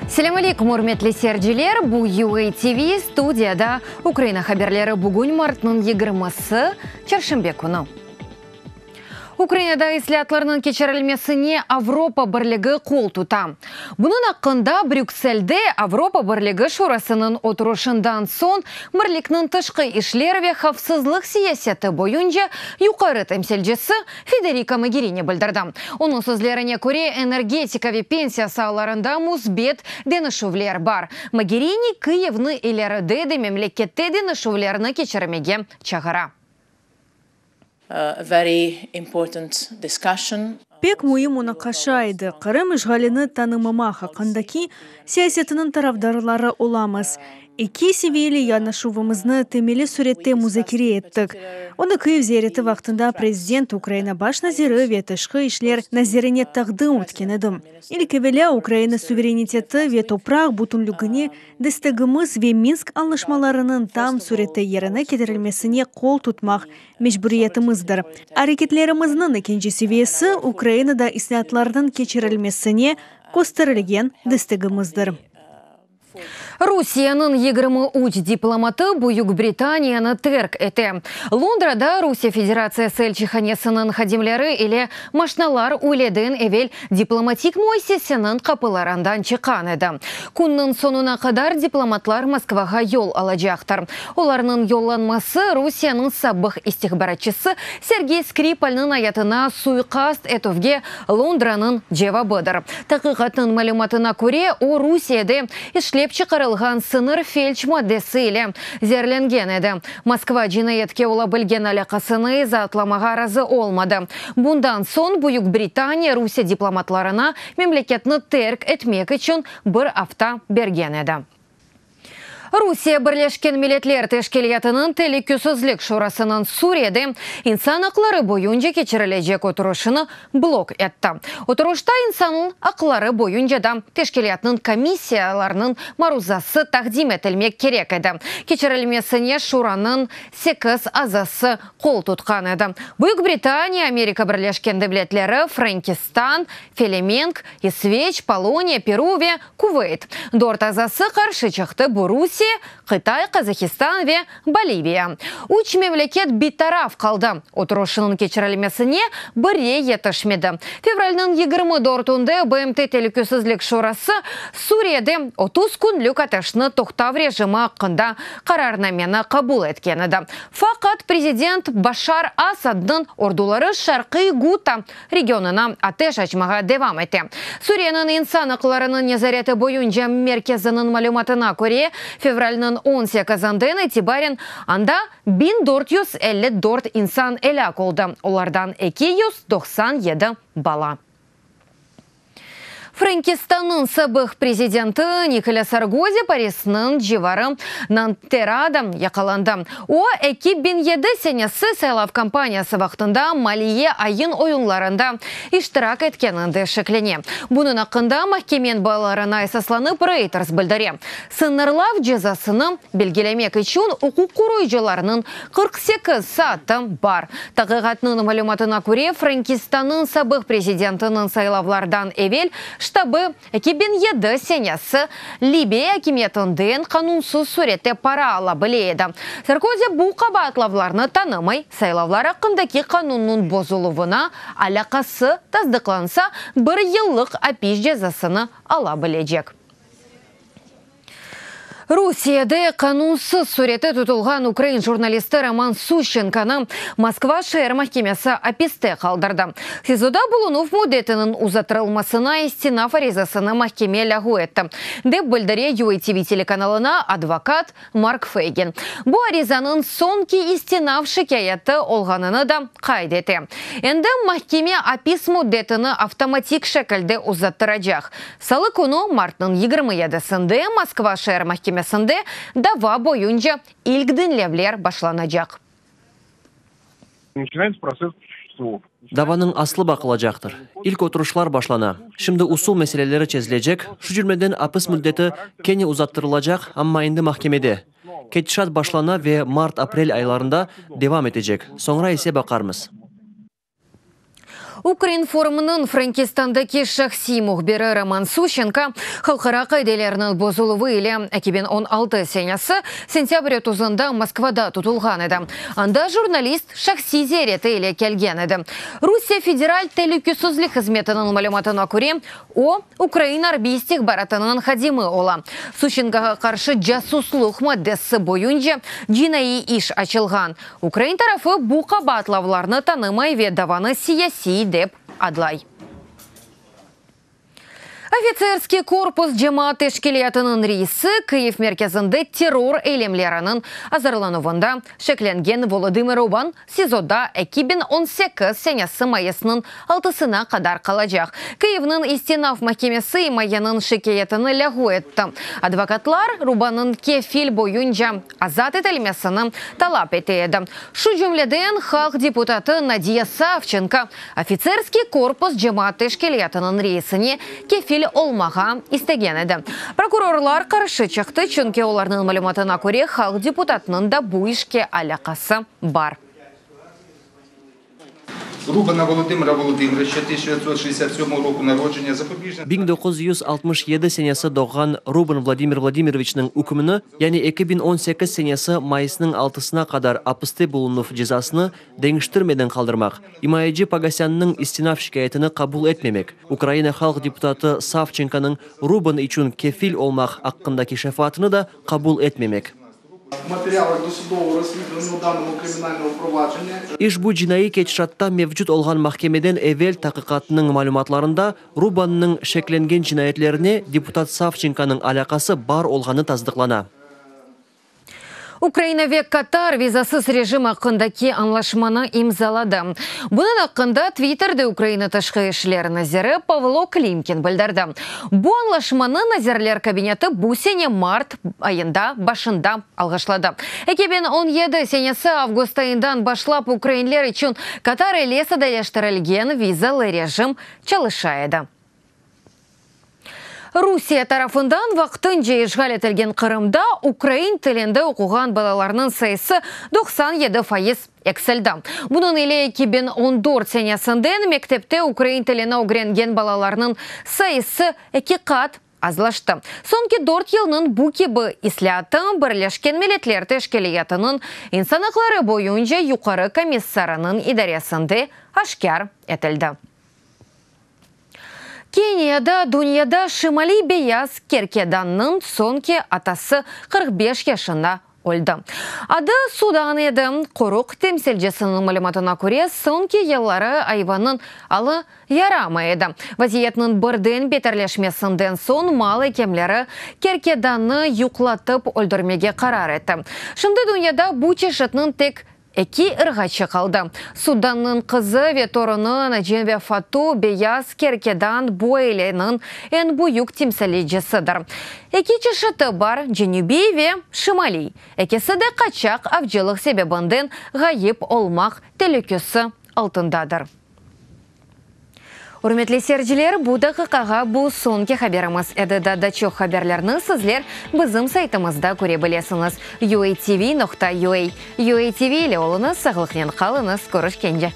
Selâm aleyküm, ürmetli seyirciler! Bu UA TV, studiyada Ukraina haberleri. Bugün martnıñ yigirmisi, çarşenbe künü. Ukrainada islâatlarnıñ keçirilmesine Avropa Birligi qol tuta. Bunıñ aqqında Brükselde Avropa Birligi Şurasınıñ oturışından soñ Birlikniñ tışqı işler ve havfsızlıq siyaseti boyunca yuqarı temsilcisi Federika Mogerini bildirdi. Onıñ sözlerine köre, energetika ve pensiya saalarında müsbet deñişüvler bar. Mogerini Kıyivni ileride de memlekette deñişüvlerni keçirmege çağıra. A very important discussion. Pek müim munaqaşa edi. Qırım işğalini tanımamaq aqqındaki siyasetiniñ tarafdarları olamız. Eki seviyeli yanaşuvımıznı temelli sürette muzakere ettik. Onı Kıyiv ziyareti vaqtında prezident, Ukraina baş naziri ve tışqı işler nazirine taqdim etken edim. İlk evelâ Ukraina suvereniteti ve topraq bütünlügine Destegimiz ve Minsk añlaşmalarınıñ tam sürette yerine ketirilmesine qol tutmaq mecburiyetimizdir. Areketlerimizniñ ekinci seviyesi, Ukrainada islâatlarnıñ keçirilmesine kösterilgen destegimizdir. Rusiyeniñ 23 diplomatı Büyük Britaniyanı terk ete. Londrada Rusiye Federatsiyası elçihanesiniñ hadimleri ile maşnalar üyleden evel diplomatik müessiseniñ qapılarından çıqqan edi. Künniñ soñuna qadar diplomatlar Moskvağa yol alacaqtır. Olarnıñ yollanması Rusiyeniñ sabıq istihbaratçısı Sergey Skripalniñ ayatına suiqast etüvge Londranıñ cevabıdır. Taqiqatnıñ malümatına köre, o, Rusiyede işlep çıqarılğan sıñır felç maddesi ile zeerlengen edi. Moskva cinayetke ola bilgen alâqasını izaatlamağa razı olmadı. Bundan soñ Büyük Britaniya Rusiye diplomatlarına memleketni terk etmek içün bir afta bergen edi. Rusiye Birleşken Milletler Teşkilâtınıñ Telükesizlik Şurasınıñ Suriyede insan aqları boyunca keçirilecek oturışını blok etti. Oturışta insan aqları boyunca da teşkilâtnıñ komissiyalarınıñ maruzası taqdim etilmek kerek edi. Keçirilmesine Şuranıñ sekiz azası qol tutqan edi, Büyük Britaniya, Amerika Birleşken Devletleri, Frenkistan, Felemenk, İsveç, Poloniya, Peru ve Kuveyt. Dört azası qarşı çıqtı, bu Rusiye, Qıtay, Qazahistan ve Boliviya. Üç memleket bitaraf qaldı, oturışnıñ keçirilmesine biri yetişmedi. Fevralniñ 24-ünde BMT Telükesizlik Şurası Suriyede 30 künlük ateşni toqtav rejimi aqqında qararnameni qabul etken edi. Faqat prezident Başar Asadnıñ orduları Şarqiy Guta regionına ateş açmağa devam ete. Suriyeniñ insan aqlarınıñ nezareti boyunca merkeziniñ malümatına köre, fevralniñ 18-inden itibaren anda 1454 insan elâk oldı, olardan 297 bala. Frenkistannıñ sabıq prezidenti Nikolâ Sarkozi Parisniñ civarı Nanterada yaqalandı. O, 2007 senesi saylav kampaniyası vaqtında maliye ayın-oyunlarında iştirak etkeninde şeklene. Bunıñ aqqında mahkeme menbalarına esaslanıp Reuters bildire. Sıñırlav cezasını belgilemek içün uquq qoruyıcılarnıñ 48 saatı bar. Taqiqatnıñ malümatına köre, Frenkistannıñ sabıq prezidentiniñ saylavlardan evel ştabı 2007 senesi Libiya akimiyetinden qanunsız sürette para ala bile edi. Sarkozi bu qabaatlavlarnı tanımay, saylavlar aqqındaki qanunnıñ bozuluvına alâqası tasdıqlansa, bir yıllıq apis cezasını ala bilecek. Rusiyede qanunsız sürette tutulğan ukrain jurnalisti Roman Suşçenkonı Moskva şeer mahkemesi apiste qaldırdı. SİZOda bulunuv müddetiniñ uzattırılmasına istinaf arizasını mahkeme lâğu etti, dep bildire UATV telekanalına advokat Mark Feygin. Bu arizanıñ soñki istinaf şikâyeti olğanını da qayd ete. Endi mahkeme apis müddetini avtomatik şekilde uzattıracaq. Salı künü, martnıñ 27-sinde, Moskva şeer mahkemesinde dava boyunca ilk diñlevler başlanacaq. Davanıñ aslı baqılacaqtır. İlk oturışlar başlana. Şimdi usul meseleleri çezilecek, şu cümleden apis müddeti kene uzattırılacaq, amma endi mahkemede. Ketişat başlana ve mart-aprel aylarında devam etecek, soñra ise baqarmız. Ukrinformnıñ Frenkistandaki şahsiy mühbiri Roman Suşçenko halqara qaidelerniñ bozuluvı ile 2016 senesi sentâbr otuzında Moskvada tutulğan edi. Anda jurnalist şahsiy ziyareti ile kelgen edi. Rusiye Federal telükesizlik hızmetiniñ malümatına köre, o, Ukraina arbiy istihbaratınıñ hadimi ola. Suşçenkoğa qarşı casuslıq maddesi boyunca cinaiy iş açılğan. Ukrain tarafı bu qabaatlavlarnı tanımay ve davanı siyasiy dep adlay. Ofitserskiy korpus cemaat teşkilâtınıñ reisi Kyiv merkezinde terror eylemleriniñ azırlanuvında şeklengen Volodımır Ruban SİZOda 2018 senesi mayısnıñ altısına qadar qalacaq. Kyivniñ istinaf mahkemesi imayeniñ şikâyetini lâğu etti. Advokatlar Rubannıñ kefil boyunca azat etilmesini talap ete edi. Şu cümleden, halq deputatı Nadiya Savçenko Ofitserskiy korpus cemaat teşkilâtınıñ reisine kefil olmağa istegen edi. Prokurorlar qarşı çıqtı, çünki olarnıñ malümatına köre, halq deputatınıñ da bu işke alâqası bar. Rubana Volodımıra Volodımırovıça, 1967 року народження, запобіжне 1967 senesi doğğan Ruban Vladimir Vladimiroviçniñ ükmüni, yani 2018 senesi mayısnıñ altısına qadar apiste bulunuv cezasını deñiştirmeden qaldırmaq, imayeci Pogosânnıñ istinaf şikâyetini qabul etmemek, Ukraina halq deputatı Savçenkonıñ Ruban içün kefil olmaq aqqındaki şefaatını da qabul etmemek. İşbu cinaiy ketişatta mevcut olğan mahkemeden evel taqiqatnıñ malümatlarında Rubannıñ şeklengen cinayetlerine deputat Savçenkonıñ alâqası bar olğanı tasdıqlana. Ukraina ve Qatar vizasız rejim aqqındaki añlaşmanı imzaladı. Bunıñ aqqında Twitterde Ukraina Tışqı işler naziri Pavlo Klimkin bildirdi. Bu añlaşmanı Nazirler Kabineti bu sene mart ayında başında alğışladı. 2017 senesi avgust ayından başlap ukrainler içün Qatar ile sadeleştirilgen vizalı rejim çalışa edi. Rusiye tarafından vaqtınca işğal etilgen Qırımda ukrain tilinde oquğan balalarnıñ sayısı 97% eksildi. Bunıñ ile 2014 senesinden mektepte ukrain tilini ögrengen balalarnıñ sayısı eki qat azlaştı. Soñki dört yılnıñ bu kibi islâatı Birleşken Milletler Teşkilâtınıñ insan aqları boyunca yuqarı komissarınıñ idaresinde aşkâr etildi. Keniyada dünyada şimaliy beyaz kerkedannıñ soñki atası 45 yaşında öldi. Adı Sudan edi. Qoruq temsilcisiniñ malümatına köre, soñki yılları ayvannıñ alı yaramay edi. Vaziyetniñ birden beterleşmesinden soñ mal ekimleri kerkedannı yuqlatıp öldürmege qarar etti. Şimdi dünyada bu çeşitniñ tek Eki ırğaçı qaldı. Sudannıñ qızı ve torunı Nacin ve Fatu beyaz kerkedan bu aileniñ eñ büyük timsalicisidir. Eki çeşiti bar, cenübiy ve şimaliy. Ekisi de qaçaq avcılıq sebebinden ğayıp olmaq telükesi altındadır. Ürmetli seyirciler, bu daqiqağa bu soñki haberimiz edi. Daa da çoq haberlerni sizler bizim saytımızda köre bilesiñiz, uatv nokta ua. UATV ile oluñız, sağlıqnen qalıñız, körüşkence!